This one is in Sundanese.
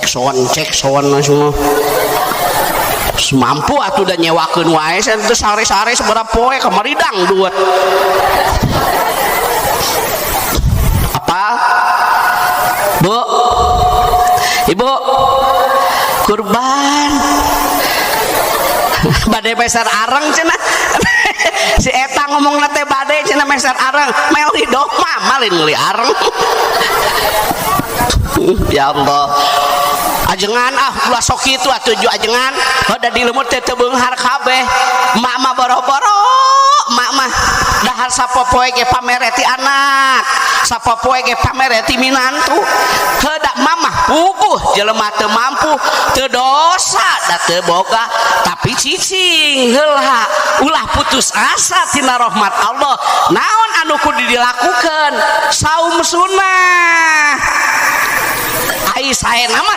Cek sound, cek sound semua. Mampu atuh da nyewakeun wae teu sare-sare sabaraha poe kamari dangdut. Apa? Bu? Ibu? Kurban. Bade meser areng cenah. Si eta ngomongna teh bade cenah meser areng, meuli doma malin meuli areng. Ya Allah. Ajengan ah ulah sok kitu atuh ju ajengan. Heuh di lemur teh teu beunghar kabeh. Mak mah boro-boro, mak mah dahar sapopoe ge pamere ti anak, sapopoe ge pamere ti minantu. Heuh da mamah puguh jelema teu mampu, teu dosa da teu boga, tapi cicing heula ulah putus asa tina rahmat Allah. Naon anu kudu dilakukeun? Saum sunnah. Ai saena mah